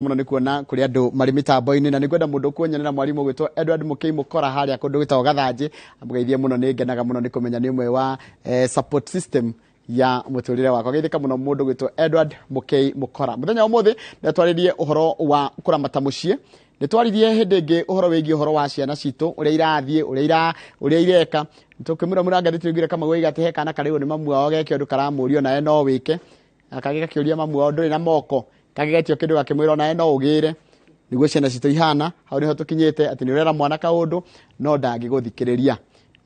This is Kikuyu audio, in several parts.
Muno nĩ kuona kũrĩ andũ marĩ mĩtambo-inĩ, na nĩ ngwenda mũndũ kuonyonera mwarimũ gwĩtwo Edward Mũkĩi Mũkora harĩa kũndũ gwĩtagwo Gathanjĩ. Amũgeithie mũno, nĩ ngenaga mũno nĩ kũmenya nĩ ũmwe wa support system ya mũtũrĩre wakwa. Geithĩka mũno mũndũ gwĩtwo Edward Mũkĩi Mũkora. Mũthenya wa ũmũthĩ nĩ twarĩrie ũhoro wa kũramata mũciĩ. Nĩ twaririe hĩndĩ ĩngĩ ũhoro wĩgiĩ ũhoro wa ciana citũ, ũrĩa irathiĩ, ũrĩa ireka. Tũkĩmũra mũranga tũiguire Kamau oiga atĩ he kana karĩrwo nĩ mamu wao geke ũndũ karamũria onawe no wĩke. Na kangĩ gakĩũria mamu wao, "Ndũrĩ na moko?" Kangĩ getio kĩndũ gakĩmwĩra, "Onawe no ũgĩre." Nĩguo ciana citũ ihana. Hau nĩho tũkinyĩte atĩ nĩ ũrera mwana kaũndũ no ndangĩgũthikĩrĩria.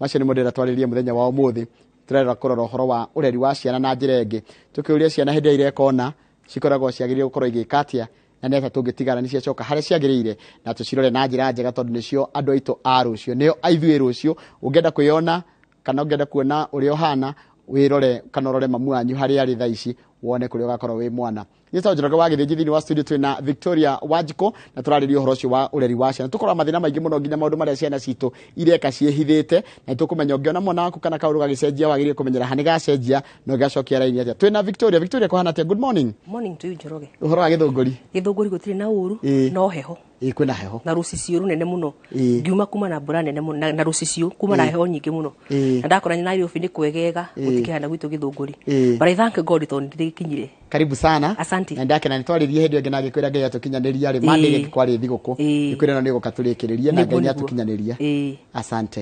Macio nĩmo ndĩrenda twarĩrie mũthenya wa ũmũthĩ. Tũrenda kũrora ũhoro wa ũreri wa ciana na njĩra ĩngĩ, tũkĩũria ciana hĩndĩ ĩrĩa ireka ũna cikoragwo ciagĩrĩire gũkorwo igĩka atĩa, na nĩ atĩa tũngĩtigara nĩ ciacoka harĩa ciagĩrĩire, na tũcirore na njĩra njega, tondũ nĩcio andũ aitũ a rũciũ, nĩo ithuĩ rũciũ. Ũngĩenda kwĩyona kana ũngĩenda kuona ũrĩa ũhana, wĩrore kana ũrore mamu wanyu harĩa arĩ thaa ici, wone kũrĩa ũgakorwo wĩ mwana. Nĩ Njoroge wa Gĩthĩnji. Thĩinĩ wa studio twĩna Victoria Wanjikũ, na tũrarĩria ũhoro ũcio wa ũreri wa ciana. Tũkoragwo mathĩna maingĩ mũno, nginya maũndũ marĩa ciana citũ ireka ciĩhithĩte, na tũkũmenya ũngĩona mwana waku kana kaũndũ gagĩcenjia, wagĩrĩire kũmenyera ha nĩ gacenjia na ũgacokia raini atĩa. Twĩna Victoria. Victoria, kũhana atĩa? Good morning. Morning to you, Njoroge. Ũhoro wa Gĩthũngũri? Gĩthũngũri gũtirĩ na ũru. No heho. Ĩĩ, kwĩna heho. Na rũcicio rũnene mũno. Ngiuma kuma na mbura nene mũno na rũcicio kuma na heho nyingĩ mũno. Na ndakora Nairobi nĩ kwegega, gũtikĩhana gwitũ Gĩthũngũri. But I thank God tondũ nĩndĩgĩkinyire. Karibu sana. Asante. Na ndakena nĩ twaririe hĩndĩ ĩngĩ na ngĩkwĩra Ngai atũkinyanĩria rĩ mandĩ kwarĩ thigũkũ. Ngĩkwĩra no nĩ gũka tũrĩkĩrĩrie, na Ngai nĩ atũkinyanĩria. Asante.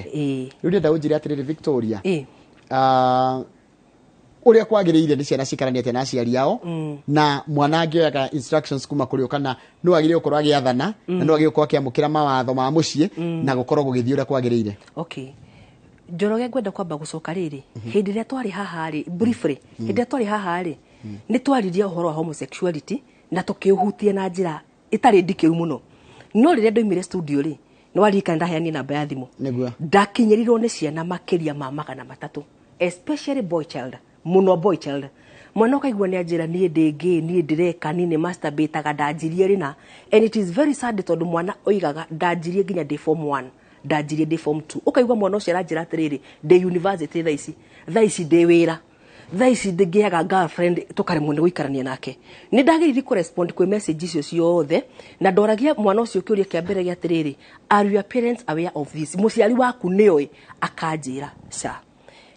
Rĩu ndĩrenda ũnjĩre atĩrĩrĩ, Victoria, ũrĩa kwagĩrĩire nĩ ciana cikaranie atĩa na aciari ao, na mwana angĩoyaga instructions kuma kũrĩ o, kana nĩ wagĩrĩire gũkorwo agĩathana, na nĩ wagĩrĩire gũkorwo akĩamũkĩra mawatho ma mũciĩ na gũkorwo gũgĩthiĩ ũrĩa kwagĩrĩire? Okay, Njoroge, ngwenda kwamba gũcoka rĩrĩ hĩndĩ ĩrĩa twarĩ haha rĩ, briefly, hĩndĩ ĩrĩa twarĩ haha rĩ, nĩ twaririe ũhoro wa homosexuality na tũkĩũhutia na njĩra ĩtarĩ ndikĩru mũno. No rĩrĩa ndoimire studio rĩ, nĩ waririkana ndaheanire namba ya thimũ? Nĩguo. Ndakinyĩrirwo nĩ ciana makĩria ma 300, especially boy child mũno. Boy child, mwana ũkaigua nĩ anjĩra, "Niĩ ndĩ gay, niĩ ndĩreka, niĩ nĩ masturbataga, ndanjirie rĩna." And it is very sad, tondũ mwana oigaga, "Ndanjirie nginya ndĩ form 1, ndanjirie ndĩ form 2." Ũkaigua mwana ũcio aranjĩra atĩrĩrĩ, "Ndĩ university thaa ici, thaa ici ndĩ wĩra, thaa ici ndĩngĩaga girlfriend tũkaremwo nĩ gũikarania nake." Nĩ ndagĩrĩire kũrespond kwĩ message icio ciothe, na ndoragia mwana ũcio kĩũria kĩa mbere gĩa atĩrĩrĩ, "Are your parents aware of this? Mũciari waku nĩoĩ?" Akanjĩra ca.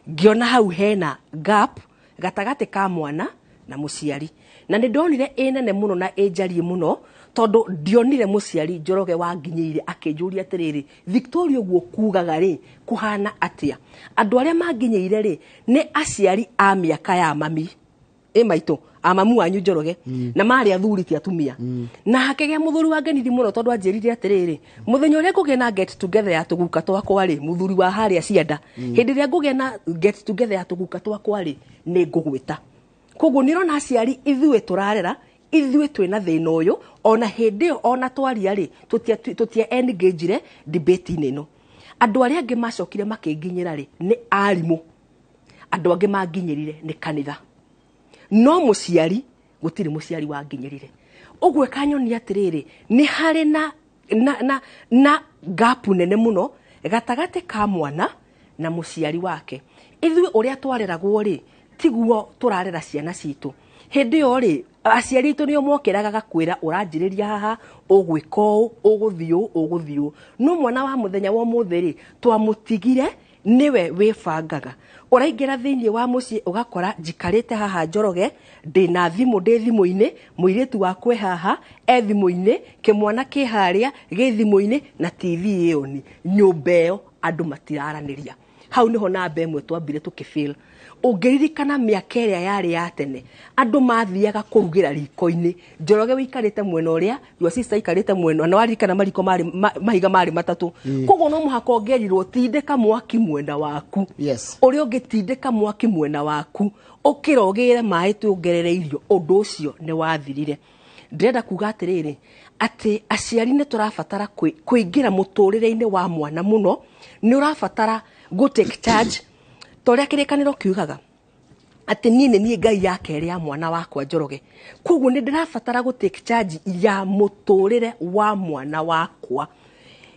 Ngĩona hau hena gap gatagatĩ ka mwana na mũciari, na nĩ ndonire ĩ nene mũno na ĩ njariĩ mũno, tondũ ndionire mũciari, Njoroge, wanginyĩire akĩnjũria atĩrĩrĩ, "Victoria, ũguo kugaga rĩ kũhana atĩa?" Andũ arĩa manginyĩire rĩ, nĩ aciari a mĩaka ya mami ĩ maitũ, a mamu wanyu, Njoroge, na marĩ athuri ti atumia. Na hakĩgĩa mũthuri wangenirie mũno, tondũ anjĩrire atĩrĩrĩ, "Mũthenya ũrĩa ngũgĩa na get together ya tũguka twakwa rĩ," mũthuri wa harĩa cianda, "hĩndĩ ĩrĩa ngũgĩa na get together ya tũguka twakwa rĩ, nĩ ngũgwĩta." Koguo nĩ ũrona aciari ithuĩ tũrarera, ithuĩ twĩna thĩna ũyũ. Ona hĩndĩ ĩyo ona twaria rĩ, tũtia engage debate-inĩ ĩno. Andũ arĩa angĩ macokire makĩnginyĩra rĩ, nĩ arimũ. Andũ angĩ manginyĩrire nĩ kanitha, no mũciari gũtirĩ mũciari wanginyĩrire. Ũguo ĩkanyonia atĩrĩrĩ, nĩ harĩ na gap nene mũno gatagatĩ ka mwana na mũciari wake. Ithuĩ ũrĩa twareragwo rĩ, tiguo tũrarera ciana citũ. Hĩndĩ ĩyo rĩ, aciari aitũ nĩo mokĩraga gakwĩra, "Ũranjĩrĩria haha, ũgwĩka ũũ, ũgũthiĩ ũũ, ũgũthiĩ ũũ." No mwana wa mũthenya wa ũmũthĩ rĩ, twamũtigire nĩwe wĩbangaga. Ũraingĩra thĩinĩ wa mũciĩ ũgakora njikarĩte haha, Njoroge, ndĩna thimũ, ndĩ thimũ-inĩ, mũirĩtu wakwa e haha e thimũ-inĩ, kĩmwana kĩ harĩa gĩ thimũ-inĩ, na TV ĩyo ni nyũmba ĩyo andũ matiraranĩria. Hau nĩho namba ĩmwe twambire tũkĩfail. Ũngĩririkana mĩaka ĩrĩa yarĩ ya tene, andũ mathiaga kũrugĩra riko-inĩ. Njoroge, wĩikarĩte mwena ũrĩa, your sister aikarĩte mwena, na waririkana mariko marĩ mahiga marĩ matatũ. Koguo no mũhaka ũngĩerirwo tindĩka mwaki mwena waku, ũrĩa ũngĩ tindĩka mwaki mwena waku, ũkĩra ũgĩre maĩ tuongerere irio. Ũndũ ũcio nĩ wathirire. Ndĩrenda kuga atĩrĩrĩ, atĩ aciari nĩ tũrabatara kũingĩra mũtũrĩre-inĩ wa mwana mũno. Nĩ ũrabatara gũ take charge, ta ũrĩa Kĩrĩkanĩro kiugaga atĩ niĩ nĩ niĩ Ngai ya kerĩ ya mwana wakwa, Njoroge. Koguo nĩ ndĩrabatara gũ take charge ya mũtũrĩre wa mwana wakwa.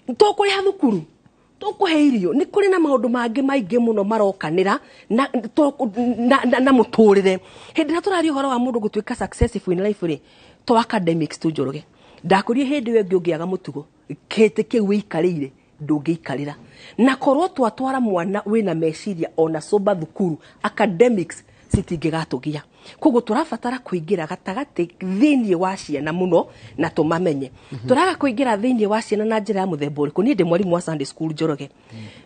Tũkũrĩha thukuru, tũkũhe irio, nĩ kũrĩ na maũndũ mangĩ maingĩ mũno marokanĩra na mũtũrĩre. Hĩndĩ ĩrĩa tũraria ũhoro wa mũndũ gũtuĩka successful in life rĩ, to academics tu, Njoroge. Ndakũrie hĩndĩ ĩyo ĩngĩ ũngĩaga mũtugo kĩtĩ kĩu wĩikarĩire ndũngĩikarĩra. Na korwo twatwara mwana wĩna meciria ona soba thukuru, academics citingĩgatũgia. Koguo tũrabatara kũingĩra gatagatĩ thĩinĩ wa ciana mũno na tũmamenye. Tũraga kũingĩra thĩinĩ wa ciana na njĩra ya mũthemba ũrĩkũ? Niĩ ndĩ mwarimũ wa Sunday school, Njoroge,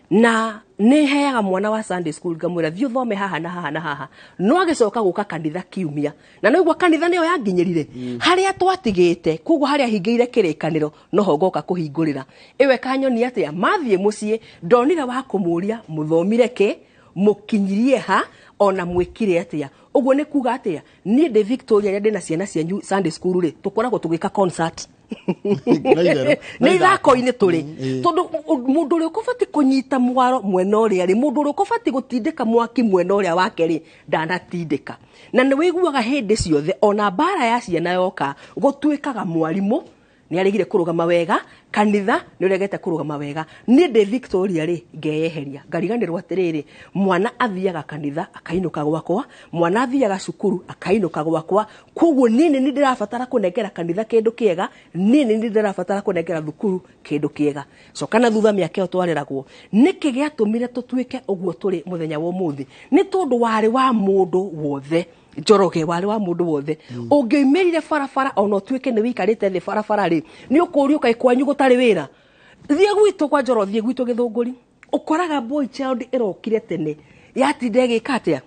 na nĩ heaga mwana wa Sunday school ngamwĩra thiĩ ũthome haha na haha na haha, no agĩcoka gũka kanitha kiumia na no igua kanitha nĩyo yanginyĩrire harĩa twatigĩte. Koguo harĩa hingĩire kĩrĩkanĩro noho ngoka kũhingũrĩra. Ĩwe kanyonia atĩa mathiĩ mũciĩ ndonire wa kũmũria mũthomire kĩ, mũkinyirie ha, ona mwĩkire atĩa. Ũguo nĩ kuga atĩa, niĩ ndĩ Victoria rĩrĩa ndĩna ciana cianyu Sunday school rĩ, tũkoragwo tũgĩka concert. Na itherũ, nĩ ithako-inĩ tũrĩ, tondũ mũndũ ũrĩa ũkũbatiĩ kũnyita mwaro mwena ũrĩa rĩ, mũndũ ũrĩa ũkũbatiĩ gũtindĩka mwaki mwena ũrĩa wake rĩ, ndanatindĩka. Na nĩ wĩiguaga hĩndĩ ciothe ona mbara ya ciana yoka gũtuĩkaga mwarimũ nĩ aregire kũrũgama wega, kanitha nĩ ũregete kũrũgama wega. Niĩ ndĩ Victoria rĩ, ngeyeheria ngariganĩrwo atĩrĩrĩ, mwana athiaga kanitha akainũka gwakwa, mwana athiaga cukuru akainũka gwakwa. Koguo niĩ nĩ ndĩrabatara kũnengera kanitha kĩndũ kĩega, niĩ nĩ ndĩrabatara kũnengera thukuru kĩndũ kĩega. Coka na thutha mĩaka ĩyo twareragwo, nĩkĩ gĩatũmire tũtuĩke ũguo tũrĩ mũthenya wa ũmũthĩ? Nĩ tondũ warĩ wa mũndũ wothe, Njoroge, warĩ wa mũndũ wothe. Ũngĩoimĩrire barabara ona ũtuĩke nĩ wĩikarĩte thĩ barabara rĩ, nĩ ũkũũrio kaĩ kwanyu gũtarĩ wĩra. Thiĩ gwitũ kwa Njoro, thiĩ gwitũ Gĩthũngũri, ũkoraga boy child ĩrokire tene yatinda ĩgĩka atĩa,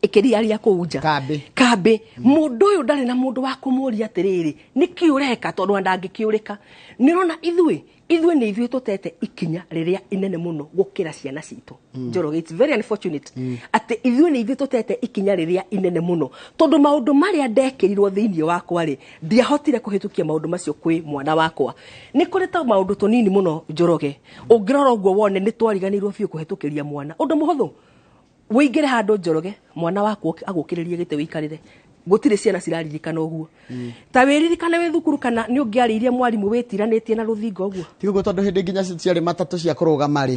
ĩkĩriaria kũu nja. Kambĩ. Kambĩ. Mũndũ ũyũ ndarĩ na mũndũ wa kũmũria atĩrĩrĩ, nĩkĩ ũreka, tondũ ona ndangĩkĩũrĩka. Nĩ ũrona ithuĩ nĩ ithuĩ tũtete ikinya rĩrĩa inene mũno gũkĩra ciana citũ. Njoroge, it's very unfortunate atĩ ithuĩ nĩ ithuĩ tũtete ikinya rĩrĩa inene mũno, tondũ maũndũ marĩa ndekĩrirwo thĩinĩ wakwa rĩ, ndiahotire kũhĩtũkia maũndũ macio kwĩ mwana wakwa. Nĩ kũrĩ ta maũndũ tũnini mũno, Njoroge, ũngĩrora ũguo wone nĩ twariganĩirwo biũ kũhĩtũkĩria mwana. Ũndũ mũhũthũ, wĩingĩre handũ, Njoroge, mwana waku agũkĩrĩrie gĩtĩ wĩikarĩre, gũtirĩ ciana ciraririkana ũguo. Ta wĩririkane wĩ thukuru kana nĩ ũngĩarĩirie mwarimũ wĩtiranĩtie na rũthingo ũguo. Ti ũguo, tondũ hĩndĩ nginya ciarĩ matatũ cia kũrũgama rĩ,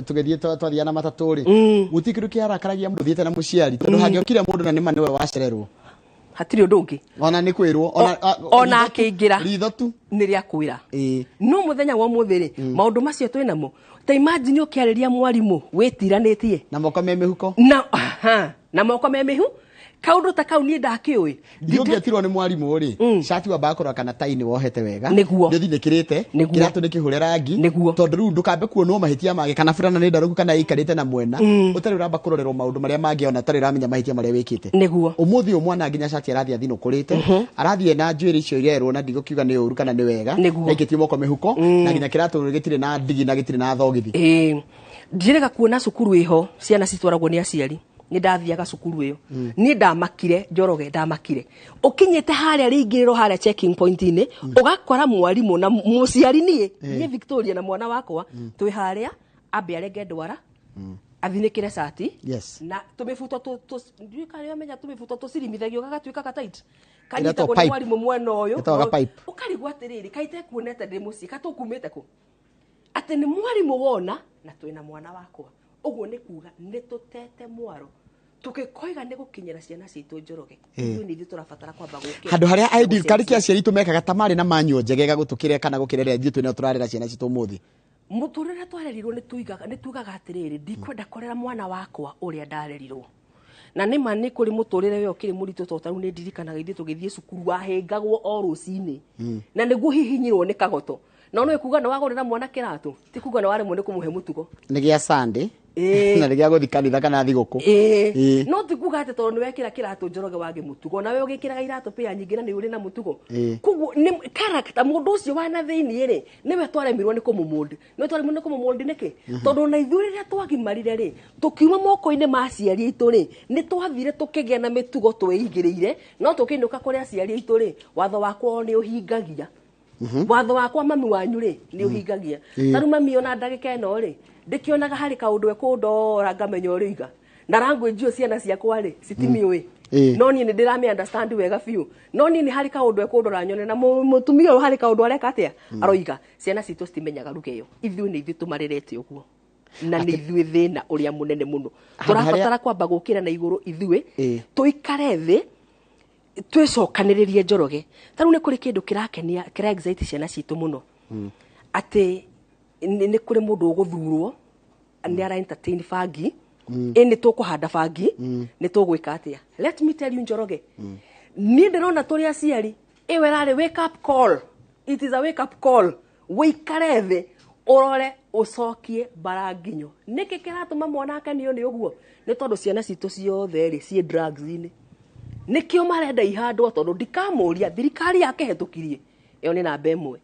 tũgĩthiĩ twathiaga na matatũ rĩ, gũtirĩ kĩndũ kĩarakaragia mũndũ ũthiĩte na mũciari, tondũ hangĩokire mũndũ na nĩma nĩwe wacererwo. Hatirĩ ũndũ ũngĩ. Ona nĩ kwĩrwo ona Ona akĩingĩra. Ritho tu. Nĩ rĩa kwĩra. No mũthenya wa ũmũthĩ rĩ, maũndũ macio twĩ namo, ta imagine ũkĩarĩria mwarimũ wĩtiranĩtie na moko me mĩhuko. Na aha, na moko me mĩhu, kaũndũ ta kau niĩ ndakĩũĩ. Ithuĩ ũngĩetirwo nĩ mwarimũ rĩ, cati wambaga kũrora kana tai nĩ wohete wega, Nĩguo. nĩ ũthinĩkĩrĩte, Nĩguo. kĩratũ nĩ kĩhũre rangi, Nĩguo. tondũ rĩu ndũkambe kuonwo mahĩtia mangĩ, kana burana nĩ ndarũku kana ĩikarĩte na mwena, ũtarĩ ũramba kũrorerwo maũndũ marĩa mangĩ, ona ũtarĩ ũramenya mahĩtia marĩa wĩkĩte. Nĩguo. Ũmũthĩ ũyũ mwana nginya cati arathiĩ athinũkũrĩte, arathiĩ na njuĩrĩ icio irerwo na ndigũkiuga nĩ ũru kana nĩ wega, Nĩguo. na aikĩtie moko mĩhuko, na nginya kĩratũ gĩtirĩ na ndigi na gĩtirĩ na thogithi. Ĩĩ, njĩrĩga kuona cukuru ĩho ciana citwaragwo nĩ aciari. Nĩ ndathiaga cukuru ĩyo, niĩ ndamakire, Njoroge, ndamakire. Ũkinyĩte harĩa rĩingĩrĩro harĩa checking point-inĩ, ũgakora mwarimũ na mũciari, niĩ Victoria na mwana wakwa twĩ harĩa, ambe arenge ndwara, athinĩkĩre cati na tũmĩbuto ndiũĩ kana nĩũramenya tũmĩbuto tũcirimithagio gagatuĩka ka tight, kanyitagwo nĩ pipe. mwarimũ mwena ũyũ. Ĩtagwo ga pipe. Ũkarigwo atĩrĩrĩ, kaĩ itekuonete ndĩ mũciĩ katũkumĩte kũ, atĩ nĩ mwarimũ wona na twĩna mwana wakwa. Ũguo nĩ kuga nĩ tũtete mwaro tũgĩkoiga nĩ gũkinyĩra ciana citũ, Njoroge. Ithuĩ nĩ ithuĩ tũrabatara kwamba gũkĩra handũ harĩa na ideal karĩ gũcenjia. kĩa aciari itũ mekaga ta marĩ na manyuo njegega gũtũkĩra kana gũkĩra ĩrĩa ithuĩ twĩnayo tũrarera ciana citũ ũmũthĩ. Mũtũrĩre twarerirwo nĩ tugaga atĩrĩrĩ, ndikwenda kũrera mwana wakwa ũrĩa ndarerirwo. Na nĩ ma nĩ kũrĩ mũtũrĩre we ũkĩrĩ mũritũ, tondũ tarĩu nĩ ndirikanaga ithuĩ tũgĩthiĩ cukuru wahĩngagwo o rũcinĩ na nĩguo hihinyirwo nĩ kagoto. Na no kuga nĩ wagũrĩra mwana kĩratũ, ti kuga nĩ waremwo nĩ kũmũhe mũtugo. Nĩ gĩa Sunday na nĩ gĩa gũthiĩ kanitha kana thigũkũ. Ĩĩ, no ti kuga atĩ tondũ nĩ wekĩra kĩratũ, Njoroge, wage mũtugo. Nawe ũgĩkĩraga iratũ pĩa nyingĩ na nĩ ũrĩ na mũtugo. Koguo nĩ character mũndũ ũcio wa na thĩiniĩ rĩ, nĩwe twaremirwo nĩ kũmũmold. Nĩwe twaremirwo nĩ kũmũmold nĩkĩ? Tondũ ona ithuĩ rĩrĩa twagimarire rĩ, tũkiuma moko-inĩ ma aciari aitũ rĩ, nĩ twathire tũkĩgĩa na mĩtugo twĩigĩrĩire. No tũkĩinũka kũrĩ aciari aitũ rĩ, watho wakwa nĩ ũhingagia, watho wakwa mami wanyu rĩ nĩ ũhingagia. Tarĩu mami ona ndagĩka ĩno rĩ, ndĩkĩonaga harĩ kaũndũ ekũndora ngamenya ũrĩiga na language ĩyo ciana ciakwa rĩ citimiũĩ. No niĩ nĩ ndĩramĩ understand wega biũ, no niĩ nĩ harĩ kaũndũ ekũndora nyone na mũtumia ũyũ harĩ kaũndũ areka atĩa aroiga. Ciana citũ citimenyaga ruga ĩyo. Ithuĩ nĩ ithuĩ tũmarerete ũguo na nĩ ithuĩ thĩna ũrĩa mũnene mũno. Handũ harĩa- Tũrabatara kwamba gũkĩra na igũrũ ithuĩ, tũikare thĩ. Twĩcokanĩrĩrie, Njoroge. Ta rĩu nĩ kũrĩ kĩndũ kĩrakenia, kĩra excite ciana citũ mũno, atĩ nĩ kũrĩ mũndũ ũgũthurwo nĩ ara entertain bangi. Ĩ nĩ tũkũhanda bangi, nĩ tũgwĩka atĩa? Let me tell you, Njoroge, niĩ ndĩrona tũrĩ aciari ĩyo ĩrarĩ wake up call. It is a wake up call. Wĩikare thĩ, ũrore, ũcokie mbara nginyo. Nĩkĩ kĩratũma mwana akenio nĩ ũguo? Nĩ tondũ ciana citũ ciothe rĩ ciĩ drugs-inĩ, nĩkĩo marenda ihandwo, tondũ ndikamũria thirikari yakĩhetũkirie ĩyo nĩ namba ĩmwe.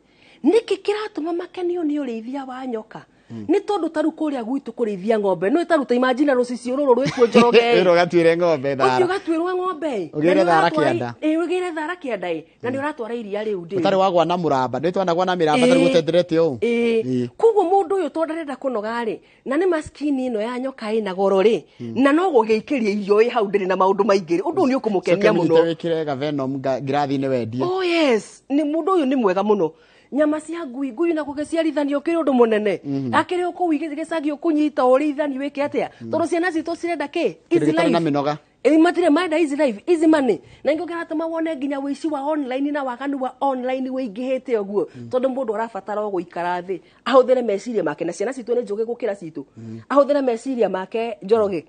Nĩkĩ kĩratũma makenio nĩ ũrĩithia wa nyoka? Nĩ tondũ taru kũrĩa gwitũ kũrĩithia ng'ombe nĩ taru ta imagine rũcicio rũrũ rwĩkuo, Njoroge. Ĩrwo gatuĩre ng'ombe ũthiĩ thara. Ũgatuĩrwo ng'ombe. Ũgĩre Na nĩ thara ũratwara kĩanda. Ĩ, ũgĩre thara kĩanda ĩ, na nĩ ũratwara iria rĩu ndĩ Ũtarĩ wagwa na mũramba, nĩ twanagwa na mĩramba tarĩ gũtenderete ũũ. Ĩĩ. Ĩĩ. Koguo mũndũ ũyũ tondũ ndarenda kũnoga rĩ, na nĩ maskini ĩno ya nyoka ĩna goro rĩ, na no gũgĩikĩria irio ĩ hau, ndĩrĩ na maũndũ maingĩ rĩ, ũndũ ũyũ nĩ ũkũmũkenia Coke mũno. ũnyite wĩkĩre gavenom ngirathi-inĩ wendie. Oh yes, nĩ mũndũ ũyũ nĩ mwega mũno. Nyama cia ngui, ngui na gũgĩciarithanio kĩrĩ ũndũ mũnene, akĩrĩ o kũu gĩcagi ũkũnyita ũrĩithani wĩke atĩa, tondũ ciana citũ cirenda kĩ? Kĩndũ Easy gĩtarĩ na life. mĩnoga. Ĩ, matirĩ marenda easy life, easy money, na nĩkĩo kĩratũma wone nginya ũici wa online na waganu wa online wĩingĩhĩte ũguo, tondũ mũndũ arabatara o gũikara thĩ ahũthĩre meciria make, na ciana citũ nĩ njũgĩ gũkĩra citũ. Ahũthĩre meciria make, Njoroge,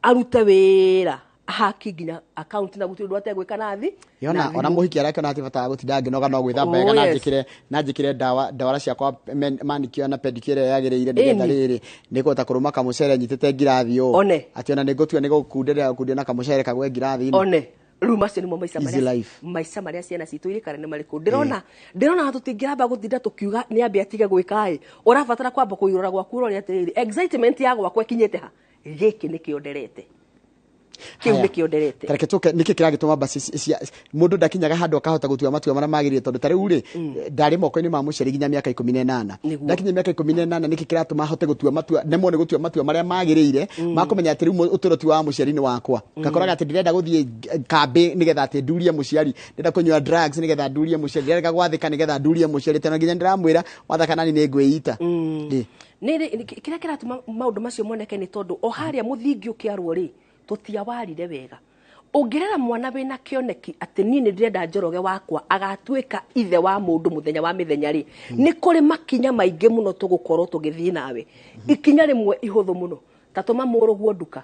arute wĩra haki nginya account na gũtirĩ ũndũ ategwĩka na thi Yona na ona thimũ. mũhiki arakĩona atĩ bataga gũtinda ngĩnoga, no gwĩthamba Oh, wega na yes. njĩkĩre ndawa ndwara ciakwa manicure na pedicure ĩrĩa yagĩrĩire, nĩgetha Ĩni. rĩrĩ nĩkũhota kũrũma kamũcere nyitĩte ngirathi ũũ. One. Atĩ ona nĩngũtua nĩgũkunderia gũkundia na kamũcere kagwe ngirathi-inĩ. One rĩu macio nĩmo maica Easy marĩa life. maica marĩa ciana citũ irĩ kana nĩ marĩkũ. Ndĩrona tũtingĩramba gũtinda tũkiuga nĩ ambe atige gwĩka ĩ, ũrabatara kwamba kũirora gwaku, ũrore atĩrĩrĩ, excitement ya gwakwa ĩkinyĩte ha? Gĩkĩ nĩkĩo nderete, kĩu Haya. nĩkĩo nderete. Tareke tũke nĩkĩ kĩragĩtũma basi cia mũndũ ndakinyaga handũ akahota gũtua matua marĩa magĩrĩire, tondũ ta rĩu rĩ ndarĩ moko-inĩ ma mũciari nginya mĩaka 18. Nĩguo. Ndakinya mĩaka 18, nĩkĩ kĩratũma ahote gũtua matua, nemwo nĩ gũtua matua marĩa magĩrĩire makũmenya atĩ rĩu ũtũũro ti wa mũciari, nĩ wakwa? Ngakoraga atĩ ndĩrenda gũthiĩ kambĩ nĩgetha atĩ ndurie mũciari, ndĩrenda kũnyua drugs nĩgetha ndurie mũciari, ndĩrenda gwathĩka nĩgetha ndurie mũciari, tondũ nginya ndĩramwĩra wathaka nani nĩ ngwĩita. Ĩ. Nĩ kĩrĩa kĩratũma maũndũ macio moneke nĩ tondũ o harĩa mũthingi ũkĩarwo rĩ, tũtiawarire wega. Ũngĩrera mwana wĩna kĩoneki atĩ niĩ nĩ ndĩrenda Njoroge wakwa agatuĩka ithe wa mũndũ mũthenya wa mĩthenya rĩ, nĩ kũrĩ makinya maingĩ mũno tũgũkorwo tũgĩthiĩ nawe. Ikinya rĩmwe ihũthũ mũno, ta tũma mũrũguo nduka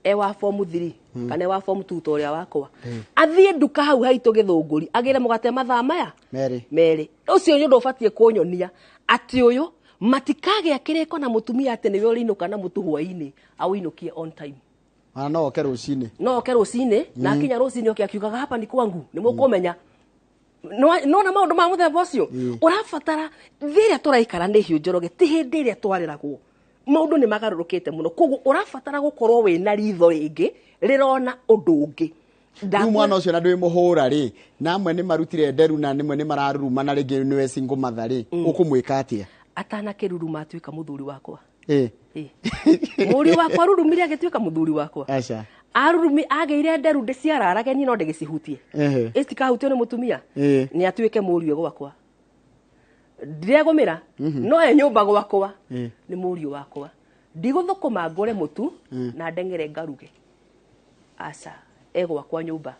e wa form 3 kana e wa form 2 ta ũrĩa wakwa, athiĩ nduka hau haitũ Gĩthũngũri agĩre mũgate mathaa maya Merĩ. Merĩ. Ũcio nĩ ũndũ ũbatiĩ kũnyonia atĩ ũyũ matikagĩa kĩrĩko na mũtumia atĩ nĩwe ũrĩinũka na mũtu hwaĩ-inĩ, awĩinũkie on time. Ona no oke rũcinĩ. No oke rũcinĩ, na akinya rũcinĩ oke akiugaga, "Hapa ni kwangu." Nĩ mũkũmenya nona maũndũ ma mũthemba ũcio ũrabatara. Thĩ ĩrĩa tũraikara nĩ hiũ, Njoroge, ti hĩndĩ ĩrĩa twareragwo. Maũndũ nĩ magarũrũkĩte mũno, koguo ũrabatara gũkorwo wĩna ritho rĩngĩ rĩrona ũndũ ũngĩ. Rĩu mwana ũcio na ndwĩ mũhũra rĩ, na amwe nĩ marutire nderu na nĩmwe nĩ mararuruma, na rĩngĩ nĩwe single mother rĩ, ũkũmwĩka atĩa? Atanakĩruruma atuĩka mũthuri wakwa. Ĩ. Mũriũ wakwa arurumire agĩtuĩka mũthuri wakwa. Aca. Arurumi agĩire nderu ndĩciararage niĩ no ndĩgĩcihutie. Ĩcitikahutio nĩ mũtumia. Nĩ atuĩke mũriũ gwakwa, ndiregũmĩra no e nyũmba gwakwa. Nĩ mũriũ wakwa, ndigũthũkũma ngũre mũtu na ndeng'ere ngaruge, aca, e gwakwa nyũmba.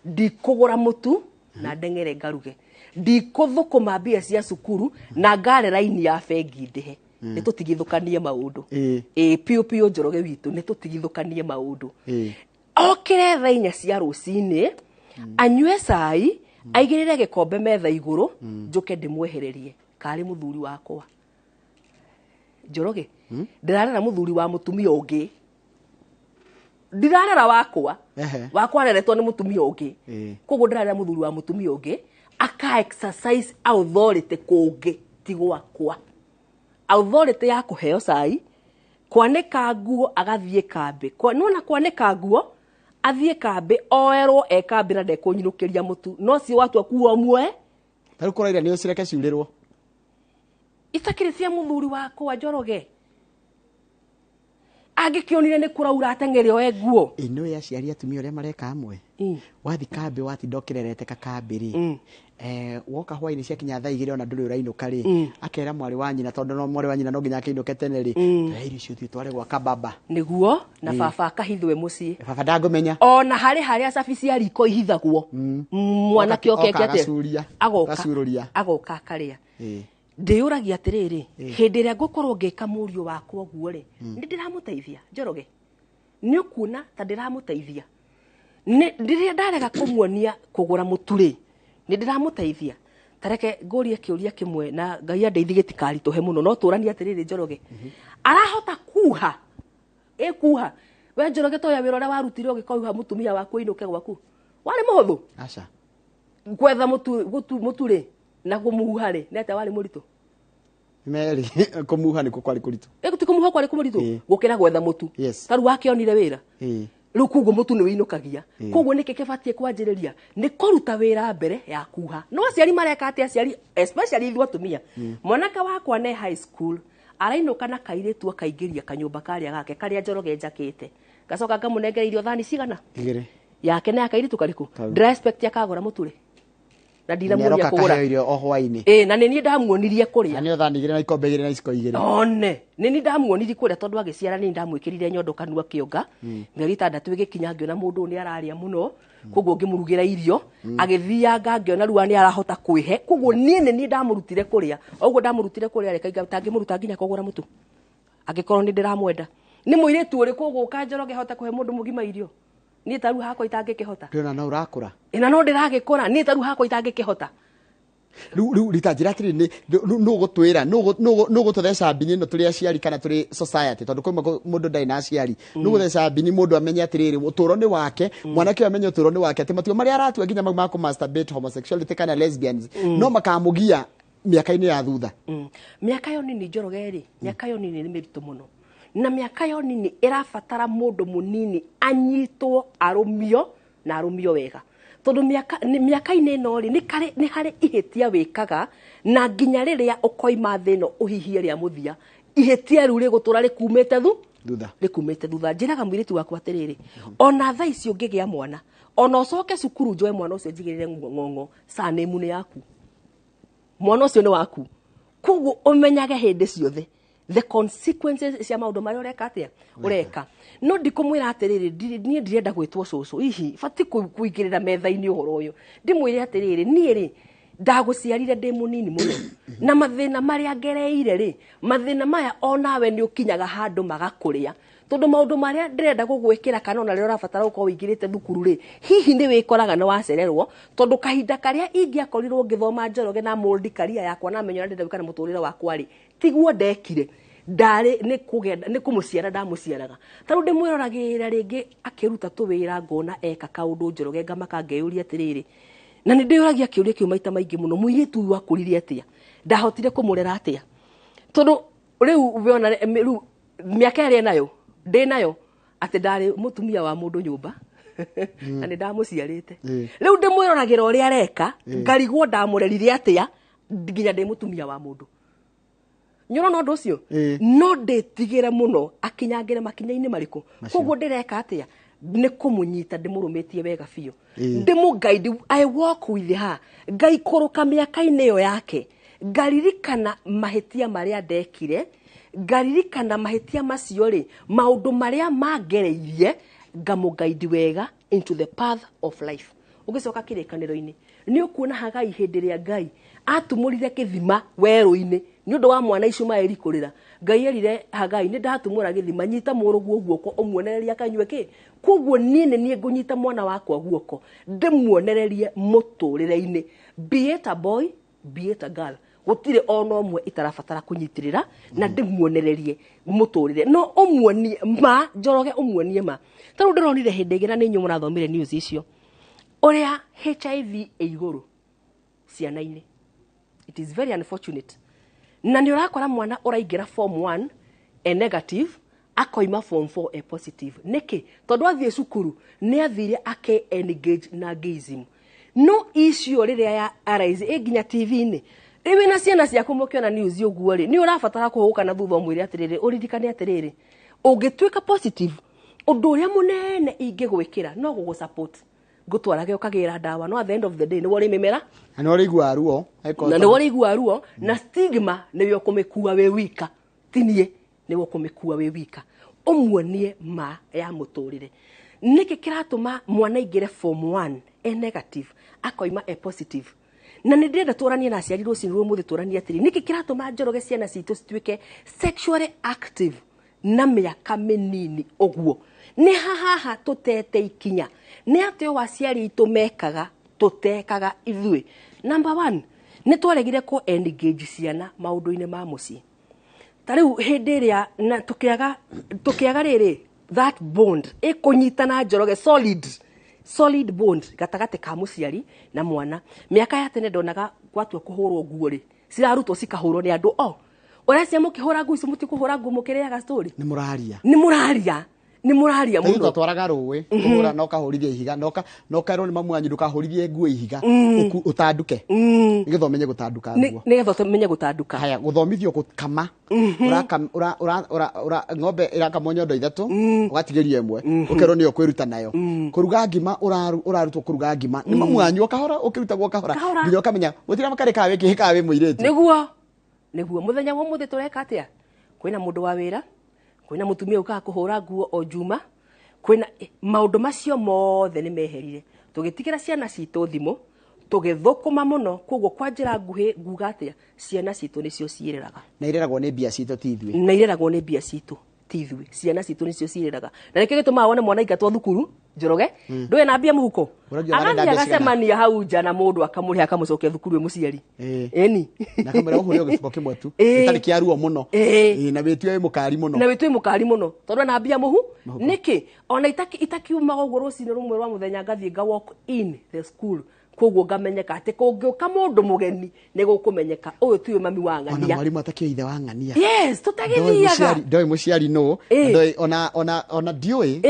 Ndikũgũra mũtu na ndeng'ere ngaruge, ndikũthũkũma mbia cia cukuru na ngare raini ya bengi ndĩhe. Nĩ tũtigithũkanie maũndũ. Ĩ piũ piũ, Njoroge witũ, nĩ tũtigithũkanie maũndũ. Okĩre thaa 4 cia rũcinĩ, anyue cai, aigĩrĩre gĩkombe metha igũrũ, njũke ndĩmwehererie karĩ mũthuri wakwa. Njoroge, ndĩrarera mũthuri wa mũtumia ũngĩ, ndirarera wakwa. Wakwa areretwo nĩ mũtumia ũngĩ. Koguo ndĩrarera mũthuri wa mũtumia ũngĩ, aka exercise authority kũngĩ ti gwakwa, authority ya kũheo cai, kwanĩka nguo, agathiĩ kambĩ. Nĩwona kwanĩka nguo athiĩ kambĩ, oerwo e kambĩ na ndekũnyinũkĩria mũtu, no cio watua kuo muoe. Ta rĩu kũraira nĩ ũcireke ciurĩrwo? Itakĩrĩ cia mũthuri wakwa, Njoroge. Angĩkĩonire nĩ kũraura ateng'ere oe nguo. Ĩno ya aciari atumia ũrĩa mareka amwe. Wathi kambĩ watinda ũkĩrerete kakambĩ rĩ, woka hwainĩ ciakinya thaa 2 ona ndũrĩ ũrainũka rĩ, akera mwarĩ wa nyina, tondũ no mwarĩ wa nyina no nginya akĩinũke tene rĩ, toya irio icio ũthiĩ ũtware gwa kababa. Nĩguo na baba akahithwe mũciĩ. Baba ndangũmenya. Ona harĩ harĩa cabi cia riko ihithagwo. Mwanake oke Oka eke atĩa? agacuria. Agoka. Agacurũria. Agoka akarĩa. Ndĩyũragia atĩrĩrĩ, hĩndĩ ĩrĩa ngũkorwo ngĩka mũriũ wakwa ũguo rĩ, nĩ ndĩramũteithia Njoroge? Nĩ ũkuona ta ndĩramũteithia? Nĩ rĩrĩa ndarega kũmuonia kũgũra mũtu rĩ, nĩ ndĩramũteithia? Ta reke ngũrie kĩũria kĩmwe na Ngai andeithie gĩtikaritũhe mũno, no tũranie atĩrĩrĩ Njoroge. Arahota kuha? Ĩkuha? We Njoroge, toya wĩra ũrĩa warutire ũgĩkoiha mũtumia waku ainũke gwaku. Warĩ mũhũthũ? Aca. Gwetha mũtu rĩ, na kũmuha rĩ, nĩ atĩa warĩ mũritũ? Merĩ kũmuha nĩkuo kwarĩ kũritũ. Ti kũmuha kwarĩ kũritũ gũkĩra gwetha mũtu. Ta rĩu wakĩonire wĩra. Rĩu koguo mũtu nĩ wĩinũkagia. Koguo nĩkĩ kĩbatiĩ kwanjĩrĩria? Nĩ kũruta wĩra mbere ya kuha. No aciari mareka atĩa? Aciari especially ithuĩ atumia. Mwanake wakwa ne high school arainũka na kairĩtu akaingĩria kanyũmba karĩa gake karĩa Njoroge njakĩte. Ngacoka ngamũnengera irio thani cigana? 2. Yake na ya kairĩtu karĩkũ? Ndĩra expect akagũra mũtu rĩ. Na ndinamuonia Nĩaroka kũgũra. akaheo irio o hwainĩ. Na nĩ niĩ ndamuonirie kũrĩa. Na nĩo thani 2 na ikombe 2 na iciko 2. One, nĩ niĩ ndamuonirie kũrĩa tondũ agĩciara nĩ niĩ ndamwĩkĩrire nyondo kanua kĩonga. Mĩeri 6 ĩgĩkinya ngĩona mũndũ ũyũ nĩ ararĩa mũno. Koguo ngĩmũrugĩra irio, agĩthianga ngĩona rĩu nĩ arahota kwĩhe. Koguo niĩ nĩ niĩ ndamũrutire kũrĩa. Oguo ndamũrutire kũrĩa rĩ, kaingĩ tangĩmũruta nginya kũgũra mũtu. Angĩkorwo nĩ ndĩramwenda. Nĩ mũirĩtu ũrĩkũ ũgũka Njoroge hote kũhe mũndũ mũgima irio? Niĩ ta rĩu hakwa itangĩkĩhota. Ndĩrona no ũrakũra. Ĩna no ndĩragĩkũra, niĩ ta rĩu hakwa itangĩkĩhota. Rĩu rita njĩra atĩrĩ, nĩ nũ gũtwĩra, nũ gũtũtheca mbini ĩno tũrĩ aciari kana tũrĩ society, tondũ kwĩ mũndũ ndarĩ na aciari. Nũ gũtheca mbini mũndũ amenye atĩrĩrĩ, ũtũũro nĩ wake, mwanake ũyũ amenye ũtũũro nĩ wake, atĩ matua marĩa aratua nginya mau ma kũ masturbate homosexuality kana lesbians, no makamũgia mĩaka-inĩ ya thutha. Mĩaka yo nini Njoroge rĩ, mĩaka yo nini nĩ mĩritũ mũno. Na mĩaka yo nini ĩrabatara mũndũ mũnini anyitwo, arũmio na arũmio wega. Tondũ mĩaka-inĩ ĩno rĩ, nĩ harĩ ihĩtia wĩkaga na nginya rĩrĩa ũkoima thĩ ĩno ũhihie rĩa mũthia, ihĩtia rĩu rĩgũtũra rĩkumĩte Thutha. Rĩkumĩte thutha. Njĩraga mũirĩtu wakwa atĩrĩrĩ, ona thaa ici ũngĩgĩa mwana, ona ũcoke cukuru njoe mwana ũcio njigĩrĩre ng'ong'o, surname nĩ yaku. Mwana ũcio nĩ waku. Koguo ũmenyage hĩndĩ ciothe the consequences cia maũndũ marĩa ũreka atĩa? Ũreka. No ndikũmwĩra atĩrĩrĩ, niĩ ndirenda gwĩtwo cũcũ. Hihi, batiĩ kũingĩrĩra metha-inĩ ũhoro ũyũ. Ndimwĩre atĩrĩrĩ, niĩ rĩ, ndagũciarire ndĩ mũnini mũno. Na mathĩna marĩa ngereire rĩ, mathĩna maya onawe nĩ ũkinyaga handũ magakũrĩa. Tondũ maũndũ marĩa ndĩrenda gũgwĩkĩra kana ona rĩrĩa ũrabatara gũkorwo ũingĩrĩte thukuru rĩ, hihi nĩ wĩkoraga nĩ wacererwo, tondũ kahinda karĩa ingĩakorirwo ngĩthoma Njoroge na mold career yakwa na menyo ũrĩa ndĩrenda gwĩka na mũtũrĩre wakwa rĩ, tiguo ndekire. Ndarĩ nĩ kũgenda, nĩ kũmũciara ndamũciaraga. Ta rĩu ndĩmwĩroragĩra rĩngĩ akĩruta tũwĩra ngona eka kaũndũ Njoroge ngamaka ngeyũria atĩrĩrĩ. Na nĩ ndĩyũragia kĩũria kĩu maita maingĩ mũno, mũirĩtu ũyũ akũrire atĩa? Ndahotire kũmũrera atĩa? Tondũ rĩu wona rĩu mĩaka ĩrĩa enayo, ndĩ nayo atĩ ndarĩ mũtumia wa mũndũ nyũmba. Na nĩ ndamũciarĩte. Rĩu ndĩmwĩroragĩra ũrĩa areka, ngarigwo ndamũrerire atĩa nginya ndĩ mũtumia wa mũndũ. Nĩ ũrona ũndũ ũcio? No ndĩtigĩre mũno akinyangĩre makinya-inĩ marĩkũ. Koguo ndĩreka atĩa? Nĩ kũmũnyita ndĩmũrũmĩtie wega biũ. Ndĩmũ-guide, I walk with her. Ngaikũrũka mĩaka-inĩ ĩyo yake. Ngaririkana mahĩtia marĩa ndekire. Ngaririkana mahĩtia macio rĩ, maũndũ marĩa mangereirie, ngamũ-guide wega into the path of life. Ũgĩcoka kĩrĩkanĩro-inĩ, nĩ ũkuona Hagai hĩndĩ ĩrĩa Ngai atumũrire kĩthima werũ-inĩ nĩ ũndũ wa mwana Ishumaeli kũrĩra. Ngai erire Hagai, nĩ ndatumũra gĩthima, nyita mũrũguo guoko ũmuonererie akanyue kĩ. Koguo niĩ nĩ niĩ ngũnyita mwana wakwa guoko, ndĩmuonererie mũtũrĩre-inĩ. Be it a boy, be it a girl. Gũtirĩ ona ũmwe itarabatara kũnyitĩrĩra na ndĩmuonererie mũtũrĩre. No ũmuonie ma, Njoroge ũmuonie ma. Ta rĩu ndĩronire hĩndĩ ĩngĩ na nĩ inyuĩ mũrathomire news icio. Ũrĩa HIV ĩ igũrũ ciana-inĩ. It is very unfortunate. Na nĩ ũrakora mwana ũraingĩra form 1 e negative, akoima form 4 e positive. Nĩkĩ? Tondũ athiĩ cukuru nĩ athire ake engage na gayism. No icio rĩrĩa ya arise ĩ nginya T V-inĩ. Rĩu wĩna ciana ciaku mũkĩona news ũguo rĩ, nĩ ũrabatara kũhũgũka na thutha ũmwĩre atĩrĩrĩ, ũririkane atĩrĩrĩ, Ũngĩtuĩka positive, ũndũ ũrĩa mũnene ingĩgwĩkĩra no gũgũ support, ngũtwarage ũkagĩra ndawa, no at the end of the day nĩwe ũrĩmĩmera. Na nĩ ũrĩiguaga ruo. Na nĩwe ũrĩiguaga ruo, na stigma nĩwe ũkũmĩkua wĩ wika, ti niĩ, nĩwe ũkũmĩkua wĩ wika. Ũmuonie ma ya mũtũrĩre. Nĩkĩ kĩratũma mwana aingĩre form 1 e negative, akoima e positive? Na nĩ ndĩrenda tũranie na aciari rũcinĩ rwa ũmũthĩ, tũranie atĩrĩ, nĩkĩ kĩratũma, Njoroge, ciana citũ cituĩke sexually active na mĩaka mĩnini ũguo? Nĩ hahaha tũtete ikinya? Nĩ atĩ o aciari aitũ mekaga, tũtekaga ithuĩ? Number one, nĩ twaregire kũ engage ciana maũndũ-inĩ ma mũciĩ. Ta rĩu hĩndĩ ĩrĩa na tũkĩaga rĩrĩ, that bond ĩkũnyitana, Njoroge, solid bond gatagatĩ ka mũciari na mwana. Mĩaka ya tene ndonaga gwatua kũhũrwo nguo rĩ, cirarutwo cikahũrwo nĩ andũ o ũrecia, mũkĩhũra nguo icio, mũtikũhũra nguo mũkĩrĩaga story. Nĩ mũraria. Nĩ mũraria, nĩ mũraria. Mũno mũno. Twatwaraga rũĩ kũhũra na ũkahũrithia ihiga na ũkerwo nĩ mamu wanyu ndũkahũrithie nguo ihiga, ũtanduke, nĩgetha ũmenye gũtanduka nguo. Nĩgetha ũmenye gũtanduka. Haya, gũthomithio gũkama. Ũraka- ũra- ũra- ũra- ũra- ng'ombe ĩrakamwo nyondo ithatũ, ũgatigĩrio ĩmwe, ũkerwo nĩyo kwĩruta nayo. Kũruga ngima, ũrarutwo kũruga ngima nĩ mamu wanyu o kahora, ũkĩrutagwo kahora Kahora. nginya ũkamenya gũtirĩ makarĩ kawe kĩhĩ kawe mũirĩtu. Nĩguo mũthenya wa ũmũthĩ tũreka atĩa? Kwĩna mũndũ wa wĩra, kwĩna mũtumia ũkaga kũhũra nguo o njuma, kwĩna maũndũ macio mothe nĩ meherire. Tũgĩtigĩra ciana citũ thimũ, tũgĩthũkũma mũno. Koguo kwa njĩra nguhĩ nguga atĩa? Ciana citũ nĩcio ciĩreraga. Na ireragwo nĩ mbia citũ, ti ithuĩ. Na ireragwo nĩ mbia citũ, ti ithuĩ. Ciana citũ nĩcio ciĩreraga, na nĩkĩo gĩtũmaga wone mwana aingatwo thukuru, Njoroge, ndũĩ na mbia mũhuko. Ũragia marenda agathiĩ mbia cigana? Agacemania hau nja na mũndũ akamũrĩha, akamũcokia thukuru ĩ mũciari. Ĩni. Na kamwĩra ũhũre o gĩbuko kĩmwe tu gĩtarĩ kĩa ruo mũno. Na wĩtue wĩ mũkari mũno. Na wĩtue mũkari mũno tondũ ena mbia mũhu. Nĩkĩ ona itakiumaga ũguo rũcinĩ rũmwe rwa mũthenya ngathiĩ nga walk in the school, koguo ngamenyeka atĩ kũngĩũka mũndũ mũgeni nĩ gũkũmenyeka ũyũ tiwe mami wa Ona ng'ania. mwarimũ atakĩo ithe wa ng'ania. Yes, Ndoĩ tũtagĩthiaga. ndoĩ mũciari nũ. Ndoĩ ona ndiũĩ.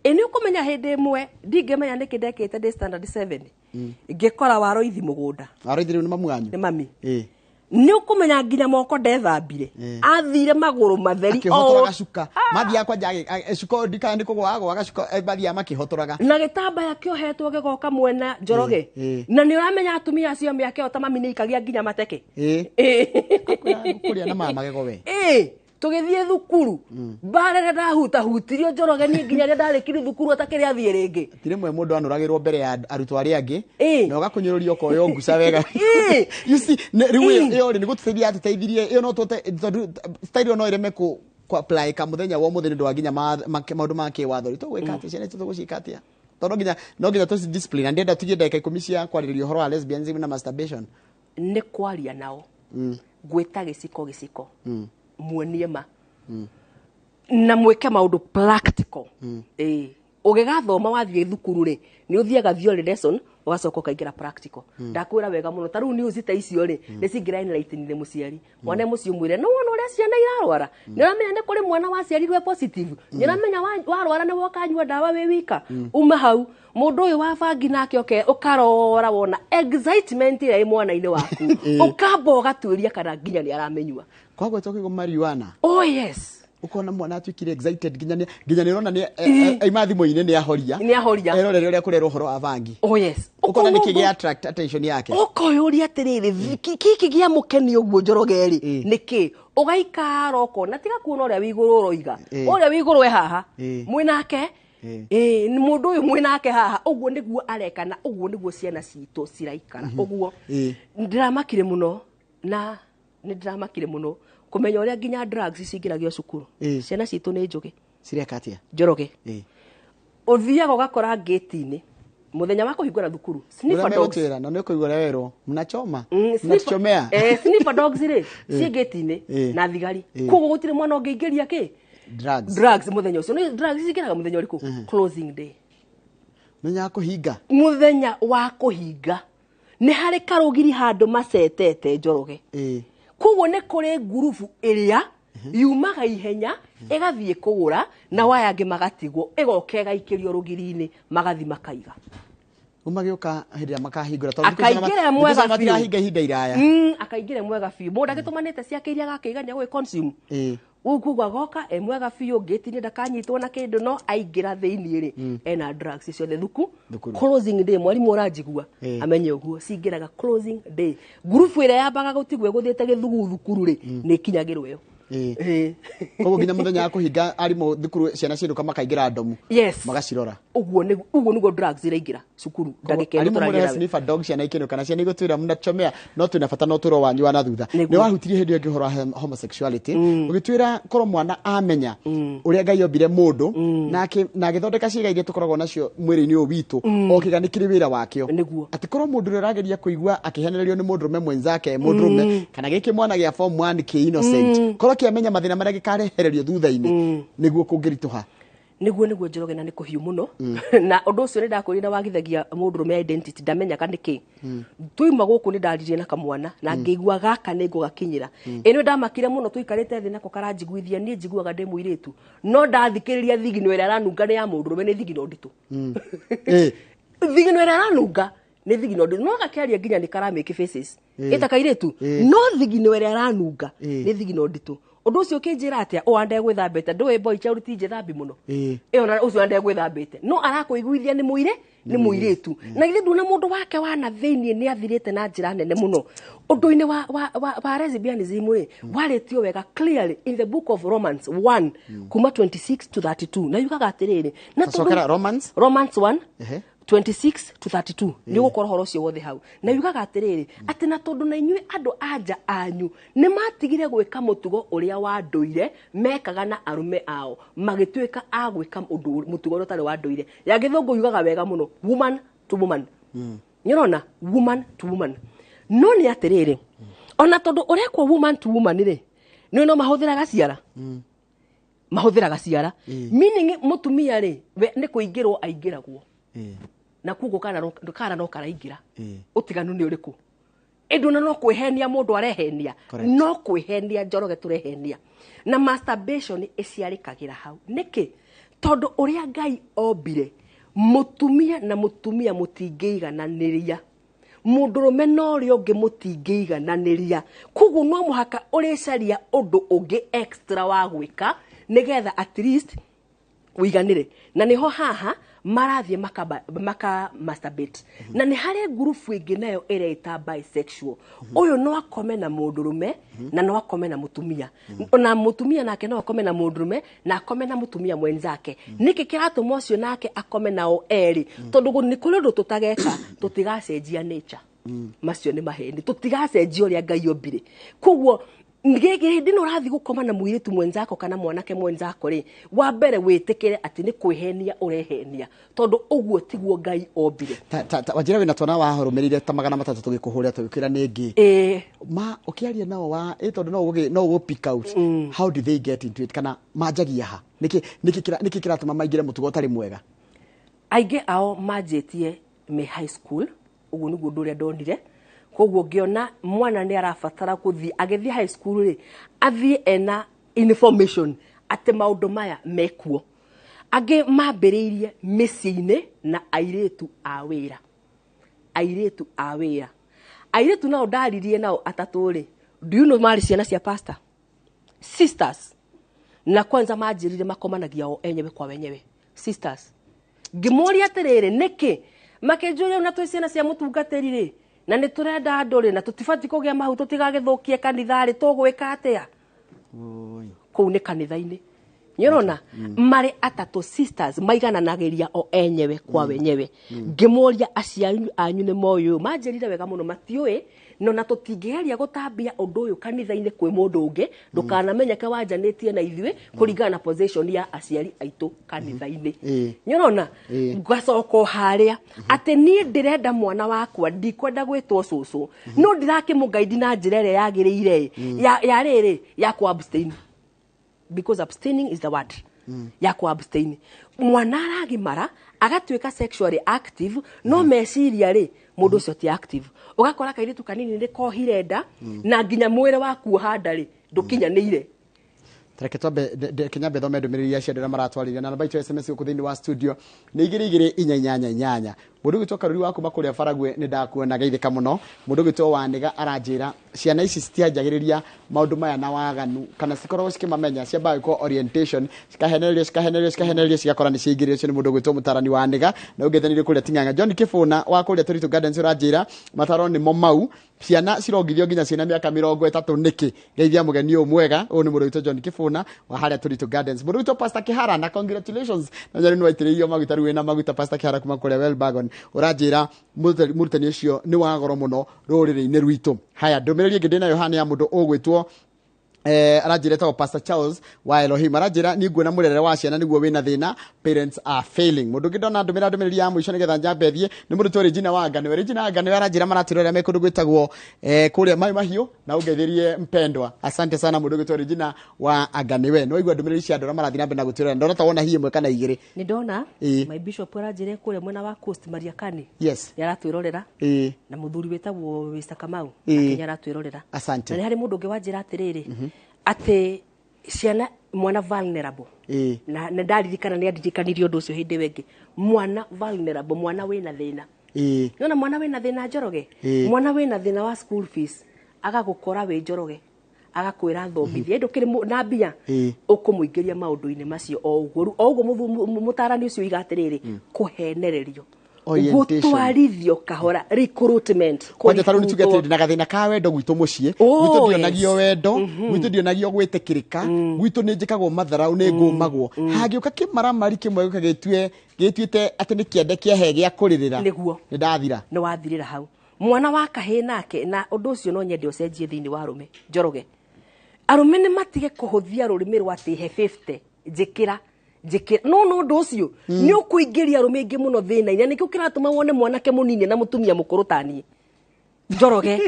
Ĩ nĩ ũkũmenya hĩndĩ ĩmwe ndingĩmenya nĩkĩ ndekĩte ndĩ standard 7, ngĩkora waroithi mũgũnda. Aroithi rĩu nĩ mamu wanyu? Nĩ mami. Nĩ ũkũmenya nginya moko ndethambire, athire magũrũ matheri. Akĩhotora gacuka mathiaga kwanja cuka ũyũ ndikana nĩ kũgwa agwa gacuka, mathiaga makĩhotoraga. Na gĩtambaya kĩohetwo gĩgoka mwena, Njoroge. Na nĩ ũramenya atumia acio mĩaka ĩyo ta mami nĩ ikagia nginya mateke. Kũrĩa na mama magego we. Ĩ, tũgĩthiĩ thukuru mbara ĩrĩa ndahutahutirio, Njoroge, niĩ nginya rĩrĩa ndarĩkirie thukuru atakĩrĩ athiĩ rĩngĩ. Ti rĩmwe mũndũ anũragĩrwo mbere ya arutwo arĩa angĩ na ũgakũnyũrũrio ũkoywo nguca wega. You see, rĩu ĩyo rĩ nĩ gũtũteithia yatũteithirie ĩyo, no tũte tondũ style ĩyo no ĩreme kũ apply ka mũthenya wa ũmũthĩ nĩ ũndũ wa nginya maũndũ ma kĩwatho. Rĩ tũgwĩka atĩa? Ciana icio tũgũciĩka atĩa? Tondũ no nginya tũci discipline, na ndĩrenda tugie ndagĩka 10 cia kwarĩrĩria ũhoro wa lesbianism na masturbation. Nĩ kwaria nao, gwĩta gĩciko gĩciko, muonie ma na mwĩke maũndũ practical. Ĩĩ, ũgĩgathoma wathiĩ thukuru rĩ, nĩ ũthiaga theory lesson, ũgacoka ũkaingĩra practical. Ndakwĩra wega mũno, ta rĩu news ta icio rĩ, nĩ cingĩra enlightenire mũciari mwana mũciĩ, ũmwĩre nĩ wona ũrĩa ciana irarwara, nĩ ũramenya nĩ kũrĩ mwana waciarirwe positive, nĩ ũramenya warwara nĩ woka nyua ndawa wĩ wika, uma hau mũndũ ũyũ wa bangi nake oke ũkarora wona excitement ĩrĩa ĩ mwana-inĩ waku, ũkamba ũgatuĩria kana nginya nĩ aramĩnyua. Kwagwo tũkĩgo marijuana. Oh yes. Ukona mwana atuĩkire excited nginya nĩ ũrona nĩ aima thimũ-inĩ nĩ ahoria. Nĩ ahoria. Erorere ũrĩa kũrerwo ũhoro wa bangi. Oh yes. Ukona nĩkĩ gĩa attract attention yake. Ũkoyũria atĩrĩrĩ, kĩkĩ gĩa mũkeni ũguo, Njoroge rĩ, nĩkĩ? Ũgaikara ũkona tiga kuona ũrĩa wĩ igũrũ ũroiga, ũrĩa wĩ igũrũ e haha mwĩnake. Ĩĩ, nĩ mũndũ ũyũ mwĩnake haha ũguo nĩguo areka, na ũguo nĩguo ciana citũ ciraikara ũguo. Ndĩramakire mũno, na nĩ ndĩramakire mũno kũmenya ũrĩa nginya drugs cingĩragio cukuru. Ciana citũ nĩ njũgĩ. Cireka atĩa? Njoroge, ũthiaga ũgakora ngĩti-inĩ mũthenya wa kũhingũra thukuru, sniffer Ũrĩa dogs. megũtwĩra na nĩ ũkũigua ũrĩa werwo mnachoma, Mnachomea. Sniffer dogs rĩ, ciĩ ngĩti-inĩ na thigari. Koguo gũtirĩ mwana ũngĩingĩria kĩ Drugs. Drugs mũthenya ũcio. Nĩ drugs cingĩraga mũthenya ũrĩkũ? Closing day. Mũthenya wa kũhinga. Mũthenya wa kũhinga nĩ harĩ karũgiri handũ macetete, Njoroge. Koguo nĩ kũrĩ ngurubu ĩrĩa yumaga ihenya ĩgathiĩ kũgũra, na waya angĩ magatigwo, ĩgoka ĩgaikĩrio rũgiri-inĩ, magathi makaiga. Rĩu magĩũka hĩndĩ ĩrĩa makahingũra tondũ thikũ icio Akaingĩra mwega thikũ icio biũ. matirahinga ihinda iraya. Akaingĩra mwega biũ mũndũ agĩtũmanĩte ciake iria agakĩigania gũgĩ consume. Rĩu koguo agoka e mwega biũ ngĩti-inĩ ndakanyitwo na kĩndũ no aingĩra thĩiniĩ rĩ ena drugs ciothe thuku. Thukuru. Closing day mwarimũ ũranjigua amenye ũguo cingĩraga closing day ngurubu ĩrĩa yambaga gũtigwo ĩgũthĩte gĩthugu thukuru rĩ nĩ ĩkinyagĩrwo ĩyo. Koguo nginya mũthenya wa kũhinga arimũ thukuru ciana ciinũka makaingĩra ndomu. Yes. Magacirora. Ũguo nĩguo drugs iraingĩra cukuru ndagĩka ĩno Arimũ tũraria mũrehe nawe. sniffer dog ciana ikĩinũka na ciana igũtwĩra mnachomea no twĩna bata na ũtũro wanyu wa na thutha. Nĩguo. Nĩ wahutirie hĩndĩ ĩyo ĩngĩ ũhoro wa homosexuality ũgĩtwĩra korwo mwana amenya ũrĩa Ngai ombire mũndũ na agĩthondeka ciĩga iria tũkoragwo nacio mwĩrĩ-inĩ ũyũ witũ o kĩga nĩ kĩrĩ wĩra wakĩo. Nĩguo. Atĩ korwo mũndũ ũrĩa ũrageria kũigua akĩhenererio nĩ mũndũrũme mwenzake mũndũrũme kana gĩkĩ mwana gĩa form 1 kĩ innocent korwo kĩamenya mathĩna marĩa gĩkarehererio thutha-inĩ nĩguo kũngĩritũha. Nĩguo Njoroge na nĩ kũhiũ mũno na ũndũ ũcio nĩ ndakwĩrire na wagithagia mũndũrũme identity ndamenyaga nĩkĩ twauma gũkũ nĩ ndaririe na kamwana na ngĩigua gaka nĩ ngũgakinyĩra ĩno ndamakire mũno tũikarĩte thĩ nako karanjiguithia niĩ njiguaga ndĩ mũirĩtu no ndathikĩrĩria thigino ĩrĩa aranunga nĩ ya mũndũrũme nĩ thigino nditũ. Thigino ĩrĩa aranunga nĩ thigino nditũ no gakĩaria nginya nĩ karamake faces ĩta kairĩtu no thigino ĩrĩa aranunga nĩ thigino nditũ. Ũndũ ũcio ũkĩnjĩra atĩa ũ ande gwĩthambĩte ndũĩ boy child ti njĩthambi mũno ĩyo na ũcio ande gwĩthambĩte no arakũiguithia nĩ mũire nĩ mũirĩtu na githĩ nduona mũndũ wake wa na thĩiniĩ nĩ athirĩte na njĩra nene mũno ũndũ-inĩ wa lesbianism rĩ warĩtio wega clearly in the book of Romans 1 kuma 26 to 32 na yugaga atĩrĩrĩ na tondũ- Tacokera Romans? Romans 1 Ehe. 26 to 32 nĩ ũgũkora ũhoro ũcio wothe hau na yugaga atĩrĩrĩ atĩ na tondũ na inyuĩ andũ anja anyu nĩ matigire gwĩka mũtugo ũrĩa wa ndũire mekaga na arũme ao magĩtuĩka a gwĩka ũndũ mũtugo ũrĩa ũtarĩ wa ndũire ya gĩthũngũ yugaga wega mũno woman to woman. Nĩũrona woman to woman no nĩ atĩrĩrĩ ona tondũ ũrekwo woman to woman rĩ nĩ no mahũthĩraga ciara mahũthĩraga ciara meaning mũtumia rĩ we nĩ kũingĩrwo aingĩragwo na koguo kana no karaingĩra ũtiganu nĩ ũrĩkũ ĩndũ na no kwĩhenia mũndũ arehenia. Correct. No kwĩhenia Njoroge tũrehenia na masturbation ĩciarĩkagĩra hau nĩkĩ tondũ ũrĩa Ngai ombire mũtumia na mũtumia mũtingĩigananĩria mũndũrũme na ũrĩa ũngĩ mũtingĩigananĩria koguo no mũhaka ũrĩcaria ũndũ ũngĩ extra wa gwĩka nĩgetha at least ũiganĩre na nĩho haha marathiĩ maka masturbate na nĩ harĩ ngurubu ĩngĩ nayo ĩreita bisexual ũyũ no akome na mũndũrũme na no akome na mũtumia na mũtumia nake no akome na mũndũrũme na akome na mũtumia mwenzake nĩkĩ kĩratũma ũcio nake akome nao erĩ tondũ nĩ kũrĩ ũndũ tũtageka tũtigacenjia nature macio nĩ maheni tũtigacenjia ũrĩa Ngai ombire koguo hĩndĩ ĩno ũrathiĩ gũkoma na mũirĩtu mwenzako kana mwanake mwenzako rĩ wa mbere wĩtĩkĩre atĩ nĩ kwĩhenia ũrehenia tondũ ũguo tiguo Ngai ombire. Ta wanjĩra wĩna twana wahũrũmĩrĩire ta 300 tũgĩkũhũrĩra tũgĩkwĩra nĩ ngĩ ma ũkĩaria nao wa ĩ tondũ no ũgũ pick out how did they get into it kana manjagia ha nĩkĩ kĩratũma maingĩre mũtugo ũtarĩ mwega. Aingĩ ao manjĩtie me high school ũguo nĩguo ũndũ ũrĩa ndonire koguo ngĩona mwana nĩ arabatara gũthiĩ agĩthiĩ high school rĩ athiĩ ena information atĩ maũndũ maya mekuo angĩ mambĩrĩirie mĩciĩ-inĩ na airĩtu a wĩra airĩtu a wĩra airĩtu nao ndaririe nao atatũ rĩ do you know marĩ ciana cia pastor sisters na kwanza manjĩrire makomanagia o enyewe kwa wenyewe sisters ngĩmũria atĩrĩrĩ nĩkĩ makĩnjũria na twĩ ciana cia mũtungatĩri rĩ na nĩ tũrenda andũ rĩ na tũtibatiĩ kũgĩa mahu tũtigagĩthũkie kanitha rĩ tũgwĩka atĩa kũu nĩ kanitha-inĩ nĩũrona marĩ atatũ sisters maigananagĩria o enyewe kwa wenyewe ngĩmũria aciari anyu nĩ moĩ ũyũ manjĩrire wega mũno matiũĩ no na tũtingĩgeria gũtambia ũndũ ũyũ kanitha-inĩ kwĩ mũndũ ũngĩ ndũkanamenyeke wanjanĩtie na ithuĩ kũringana na position ya aciari aitũ kanitha-inĩ nĩũrona ngacoka o harĩa atĩ niĩ ndĩrenda mwana wakwa ndikwenda gwĩtwo cũcũ no ndirakĩmũgaidi na njĩra ĩrĩa yagĩrĩire ya rĩrĩ ya kũ abstain because abstaining is the word ya ku abstain mwana aragimara agatuĩka sexually active no meciria rĩ mũndũ ũcio ti active ũgakora kairĩtu kanini nĩ kohire nda na nginya mwĩrĩ wa kuoha nda rĩ ndũkinyanĩire. Reke twambe kinyambe thome ndũmĩrĩri ya ciandũ arĩa maratwarĩria na namba itũ ya SMS gũkũ thĩinĩ wa studio nĩ 2 2 4 8 8. Mũndũ ũgwĩtwo Karuri wa kuma kũrĩa Barague nĩ ndakuona, geithĩka mũno. Mũndũ ũgwĩtwo Wanĩga aranjĩra ciana ici citianjagĩrĩria maũndũ maya na waganu, kana cikoragwo cikĩmamenya, ciambaga gwĩkwo orientation, cikahenererio, cikahenererio, cikahenererio, cigakora nĩ ciaingĩrire. Ũcio nĩ mũndũ ũgwĩtwo mũtarani Wanĩga na ũngethanĩire kũrĩa Ting'ang'a. John Kĩbũna wa kũrĩa Tũritũ Gardens ũranjĩra mataro nĩmo mau, ciana cirongithio nginya ciĩna mĩaka 30 nĩkĩ? Geithia mũgeni ũyũ mwega. Ũyũ nĩ mũndũ witũ John Kĩbũna wa harĩa Tũritũ Gardens. Mũndũ witũ Pastor Kĩhara, na congratulations, na rĩu nĩwaitĩrĩirio maguta, rĩu wĩna maguta. Pastor Kĩhara kuma kũrĩa Welbagon ũranjĩra mũrutani ũcio nĩ wa goro mũno rũrĩrĩ-inĩ rwitũ. Haya, ndũmĩrĩri ĩngĩ ndĩnayo haha nĩ ya mũndũ ũgwĩtwo aranjĩra etagwo Pastor Charles wa Elohim. Aranjĩra niĩ nguona mũrerere wa ciana nĩguo wĩna thĩna, parents are failing. Mũndũ ũngĩ ndona ndũmĩrĩri ya mũico nĩgetha njambe thiĩ nĩ mũrutwo Regina wa Nganĩwe. Regina wa Nganĩwe aranjĩra maratwĩrorera me kũndũ gwĩtagwo kũrĩa Mai Mahiũ, na ũngeithĩrie mpendwa. Asante sana mũndũ ũgwĩtwo Regina wa Nganĩwe. Nĩ waigua ndũmĩrĩri cia andũ arĩa marathiĩ na mbere na gũtwĩrorera? Ndona ta wona hihi ĩmwe kana igĩrĩ. Nĩ ndona. My bishop aranjĩra kũrĩa mwena wa Coast Mariakani nĩ aratwĩrorera, na mũthuri wĩtagwo Mr. Kamau nake nĩ aratwĩrorera. Asante. Na nĩ harĩ mũndũ ũngĩ wanjĩra atĩrĩrĩ, atĩ ciana, mwana vulnerable, na nĩ ndaririkana nĩ andirikanirie ũndũ ũcio hĩndĩ ĩyo ĩngĩ, mwana vulnerable, mwana wĩna thĩna. Nĩwona mwana wĩna thĩna, Njoroge? Mwana wĩna thĩna wa school fees agagũkora wĩ Njoroge, agakwĩra thomithia, ĩndĩ ũkĩrĩ na mbia, ũkũmũingĩria maũndũ-inĩ macio o ũguo. Rĩu, o ũguo mũtarani ũcio oiga atĩrĩrĩ, kũhenererio, Orientation. gũtwarithio kahora, recruitment. Kwanja tarĩu nĩ tuge kũricrutwo. atĩ ndĩna gathĩna ka wendo gwitũ mũciĩ. Gwitũ ndionagio wendo, gwitũ ndionagio gwĩtĩkĩrĩka, gwitũ nĩ njĩkagwo matharau, nĩ ngũmagwo. Hangĩũka kĩmaramari kĩmwe gĩũke gĩtue gĩtuĩte atĩ nĩ kĩende kĩahe gĩa kũrĩrĩra, nĩ ndathira. Nĩ wathirĩra hau. Mwana wa kahĩĩ nake, na ũndũ ũcio no nyende ũcenjie thĩinĩ wa arũme, Njoroge. Arũme nĩ matige kũhũthia rũrĩmĩ rwa atĩ he 50 njĩkĩra njĩkĩra, no ũndũ ũcio nĩ ũkũingĩria arũme aingĩ mũno thĩna-inĩ, na nĩkĩo kĩratũma wone mwanake mũnini na mũtumia mũkũrũ taniĩ, Njoroge,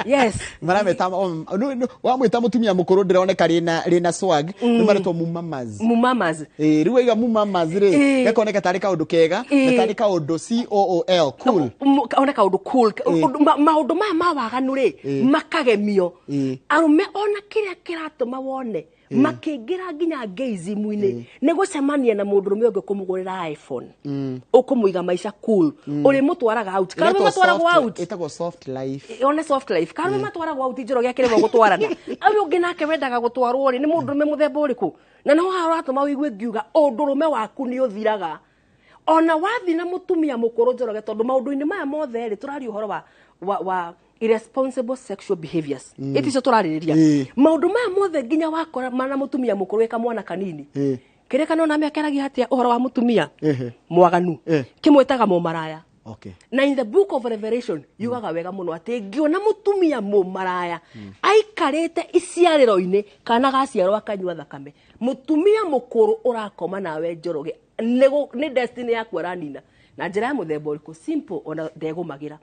yes. Marameta wamwĩta mũtumia mũkũrũ ndĩroneka rĩna swag, nĩ maretwo mumamas. Mumamas. Ĩ, rĩu waiga mumamas rĩ, gakoneka tarĩ kaũndũ kega na tarĩ kaũndũ cool, cool. One kaũndũ cool. Maũndũ maya ma waganu rĩ, makagemio. Arũme ona kĩrĩa kĩratũma wone makĩingĩra nginya gayism-inĩ nĩ gũcemania na mũndũrũme ũngĩ kũmũgũrĩra iPhone, ũkũmũiga maica cool, ũrĩmũtwaraga out. Karũme Ĩretwo matwaragwo out. Ĩtagwo soft life. One soft life, karũme matwaragwo out, Njoroge, akĩremwo gũtwarana. Ũyũ ũngĩ nake wendaga gũtwarwo rĩ, nĩ mũndũrũme mũthemba ũrĩkũ? Na no haha ũratũma ũigue ngiuga ũndũrũme waku nĩ ũthiraga ona wathiĩ na mũtumia mũkũrũ, Njoroge, tondũ maũndũ-inĩ maya mothe rĩ, tũraria ũhoro wa irresponsible sexual behaviors. Ĩticio tũrarĩrĩria. Maũndũ maya mothe nginya wakora mana mũtumia mũkũrũ ĩka mwana kanini, kĩrĩa kana ona mĩaka ĩragia atĩa ũhoro wa mũtumia mwaganu, kĩmwĩtaga mũmaraya. Na in the book of Revelation yugaga wega mũno atĩ ngĩona mũtumia mũmaraya aikarĩte iciarĩro-inĩ, kana gaciarwo akanyua thakame. Mũtumia mũkũrũ ũrakoma nawe, Njoroge, nĩ destiny yaku aranina na njĩra ya mũthemba ũrĩkũ? Simple, ona ndegũmagĩra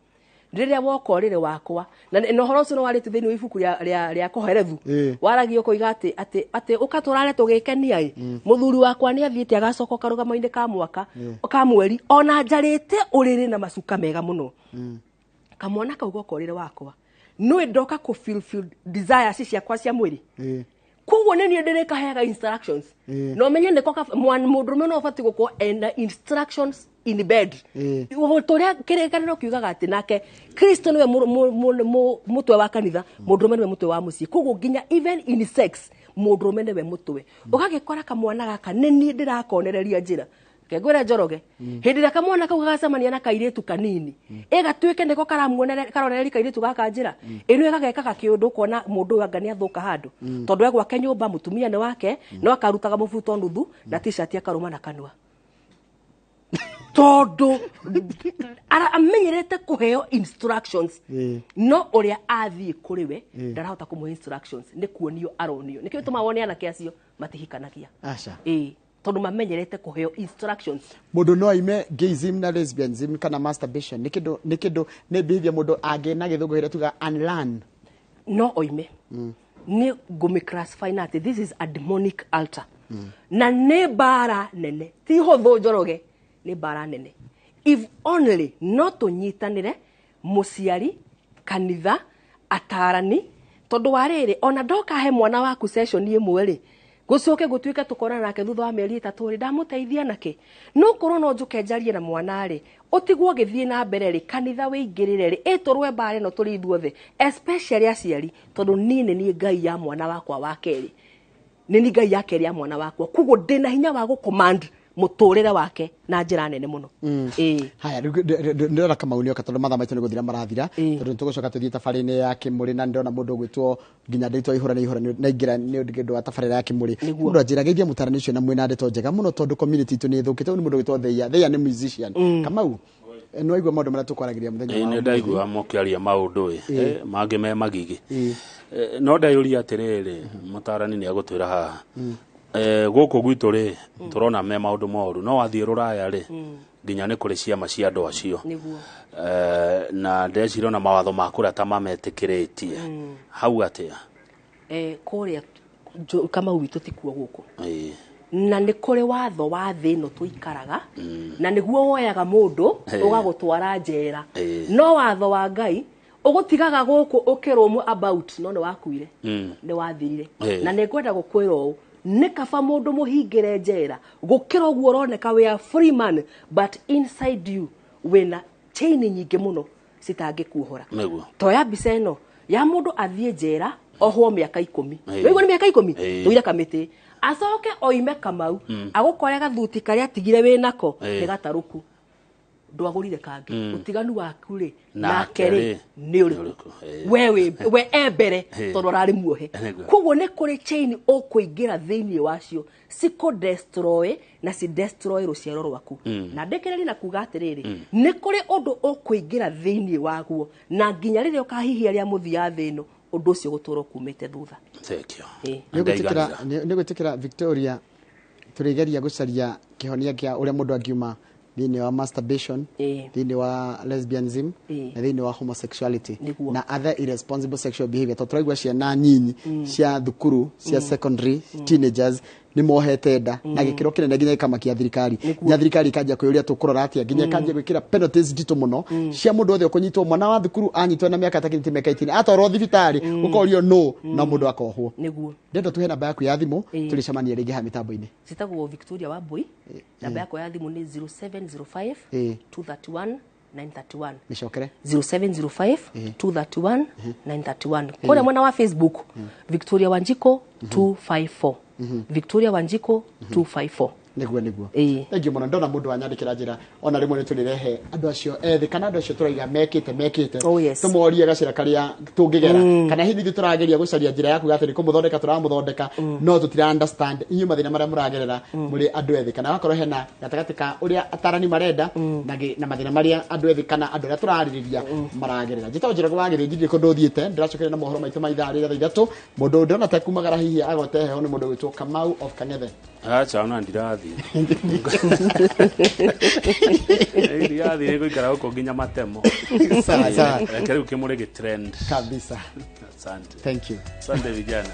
rĩrĩa woka ũrĩrĩ wakwa na ũhoro ũcio nĩ warĩte thĩinĩ wa ibuku rĩa Koherethu. Waragia ũkoiga atĩ ũka tũrare tũgĩkenia ĩ, mũthuri wakwa nĩ athiĩte agacoka karũgamo-inĩ ka mwaka ka mweri, ona njarĩte ũrĩrĩ na macuka mega mũno. Kamwana kau goka ũrĩrĩ wakwa, nĩ ndoka kũ fulfill desires ciakwa cia mwĩrĩ. Koguo nĩ niĩ ndĩrĩkaheaga instructions. Na ũmenye nĩko mũndũrũme no ũbatiĩ gũkorwo ena instructions in bed. Tũrĩa kĩrĩkanĩro kiugaga atĩ nake Kristo nĩwe mũtwe wa kanitha, mũndũrũme nĩwe mũtwe wa mũciĩ. Koguo nginya even in sex mũndũrũme nĩwe mũtwe. Ũgagĩkora kamwana gaka nĩ niĩ ndĩrakonereria njĩra. Kengwĩre, Njoroge, hĩndĩ ĩrĩa kamwana kau gagacemania na kairĩtu kanini, ĩgatuĩke nĩko karonereria kairĩtu gaka njĩra ĩno, ĩgagekaga kĩũndũ, ũkona mũndũ ũyũ anga nĩ athũka handũ, tondũ e gwake nyũmba mũtumia nĩ wake, no akarutaga mũbuto nuthu na t-shirt akarũma na kanua, tondũ amenyerete kũheo instructions. No ũrĩa athiĩ kũrĩ we ndarahota kũmũhe instructions, nĩ kuonio aronio. Nĩkĩo gĩtũmaga wone anake acio matihikanagia. Aca. Ĩĩ, tondũ mamenyerete kũheo instructions. Mũndũ no aime gayism na lesbianism kana masturbation nĩ kĩndũ nĩ behavior mũndũ angĩ na gĩthũngũ ĩrĩa tuga unlearn? No oime. Nĩ ngũmĩ classify na atĩ this is a demonic altar, na nĩ mbara nene, ti hũthũ, Njoroge, nĩ mbara nene. If only no tũnyitanĩre, mũciari, kanitha, atarani, tondũ wa rĩrĩ, ona ndoka he mwana waku session ĩmwe rĩ, Gũcoke gũtuĩke tũkorana nake thutha wa mĩeri 3 rĩ, ndamũteithia nake. No korwo no njũke njarie na mwana rĩ, ũtigwo ũgĩthiĩ na mbere rĩ, kanitha wĩingĩrĩre rĩ, ĩtũrwe mbara ĩno tũrĩ ithuothe, especially aciari, tondũ niĩ nĩ niĩ Ngai ya mwana wakwa wa kerĩ. Nĩ niĩ Ngai ya kerĩ ya mwana wakwa. Koguo ndĩna hinya wa gũcommand mũtũrĩre wake na njĩra nene mũno. Ĩĩ. Haya, ndĩrona Kamau nĩoka tondũ mathaa maitũ nĩ gũthira marathira, tondũ nĩtũgũcoka tũthiĩ tabarĩ-inĩ ya Kĩmũrĩ, na ndĩrona mũndũ ũgwĩtwo nginya ndĩtwa ihũra nĩ ihũra naingĩra nĩ ũndũ wa tabarĩra ya Kĩmũrĩ. Mũndũ anjĩra geithia mũtarani ũcio na mwĩna ndeto njega mũno tondũ community itũ nĩ ĩthũkĩte. Ũyũ nĩ mũndũ ũgwĩtwo Theia. Theia nĩ musician. Kamau, nĩ waigua maũndũ marĩa tũkwaragĩria mũthenya wa Nĩ ũmũthĩ? ndaigua mũkĩaria maũndũ ĩ mangĩ me magigi. No ndeyũria atĩrĩrĩ, mũtarani nĩ egũtwĩra haha. Gũkũ gwitũ rĩ, tũrona me maũndũ moru, no wathiĩ rũraya rĩ, nginya nĩ kũrĩ ciama cia andũ acio. Nĩguo. Na ndeciria ona mawatho ma kũrĩa ta mametĩkĩrĩtie. Hau atĩa? Kũrĩa Kamau witũ tikuo gũkũ. Na nĩ kũrĩ watho wa thĩ ĩno tũikaraga, na nĩguo woyaga mũndũ ũgagũtwara njera. No watho wa Ngai ũgũtigaga gũkũ ũkĩrũmwo about, no nĩ wakuire. Nĩ wathirire. Na nĩ ngwenda gũkwĩra ũũ, nĩ kaba mũndũ mũhingĩre njera gũkĩra ũguo ũroneka we are free man, but inside you wĩna chain nyingĩ mũno citangĩkuohora. Nĩguo. Toya mbica ĩno ya mũndũ athiĩ njera ohwo mĩaka 10. Waigua nĩ mĩaka 10? Tũire kamĩtĩ. Acoke oime Kamau, agũkore gathuti karĩa atigire wĩnako, nĩ gatarũku. Ndwagũrire kangĩ. Ũtiganu waku rĩ, Nake nake rĩ, rĩ, nĩ ũrĩkũ? nĩ ũrĩkũ? We wĩ, we e mbere, tondũ ararĩ muohe. Nĩguo. Koguo nĩ kũrĩ chain ũkũingĩra thĩinĩ wacio, cikũ destroy na ci destroy rũciaro rwaku. Na ndĩkĩrĩrie na kuga atĩrĩrĩ, nĩ kũrĩ ũndũ ũkũingĩra thĩinĩ waguo, na nginya rĩrĩa ũkahihia rĩa mũthia thĩ ĩno, ũndũ ũcio ũgũtũra ũkumĩte thutha. Thank you. Nĩ gwĩtĩkĩra Victoria, tũrĩgeria gũcaria kĩhonia kĩa ũrĩa mũndũ angiuma thĩinĩ wa masturbation, thĩinĩ wa lesbianism, na thĩinĩ wa homosexuality, na other irresponsible sexual behavior. Tondũ tũraigua ciana nyinyi cia thukuru, cia secondary, teenagers, nĩ mohete nda na gĩkĩro kĩnene nginya gĩkamakia thirikari. Nginya thirikari ikanjia kwĩyũria tũkũrora atĩa, nginya ikanjia gwĩkĩra penalties nditũ mũno cia mũndũ wothe ũkũnyitwo. Mwana wa thukuru anyitwo na mĩaka ĩtakinyĩtie mĩaka 18 atwarwo thibitarĩ, ũkorio no na mũndũ akohwo. Nĩguo. Ndenda tuhe namba yaku ya thimũ, tũrĩcemania rĩngĩ haha mĩtambo-inĩ. Citagwo Victoria Wambui. Namba yakwa ya thimũ nĩ 0705 231 931. Mĩcokere. 0705 231 931. Kũrĩa mwena wa Facebook, Victoria Wanjiko 254. Victoria Wanjiko 254. Nĩguo, nĩguo. Thank you mũno. Ndona mũndũ wanyandĩkĩra njĩra, ona rĩmwe nĩ tũrĩrehe andũ acio ethĩ kana andũ acio tũraiga mekĩte, mekĩte. Oh, yes. Tũmorie gacĩra karĩa tũngĩgera. Kana hihi ithuĩ tũrageria gũcaria njĩra ya kuga atĩ nĩ kũmũthondeka tũramũthondeka, no tũtira understand inyuĩ mathĩna marĩa mũragerera mũrĩ andũ ethĩ. Kana wakorwo hena gatagatĩ ka ũrĩa atarani marenda na mathĩna marĩa andũ ethĩ kana andũ arĩa tũrarĩrĩria maragerera. Njĩtagwo Njoroge wa Gĩthĩnji, ndirĩ kũndũ thiĩte, ndĩracokeria na mohoro maitũ ma ithaa rĩrĩa thaa 3. Mũndũ ndĩrona ta kumagara hihi agote heho nĩ mũndũ ũgwĩtwo Kamau of Kang'ethe. Acha, ona ndirathiĩ. Ndirathiĩ gũikara gũkũ nginya matemo. Sawa, sawa. Reke rĩu kĩmũrĩ gĩ trend. Kabisa. Asante. Thank you. Asante vijana.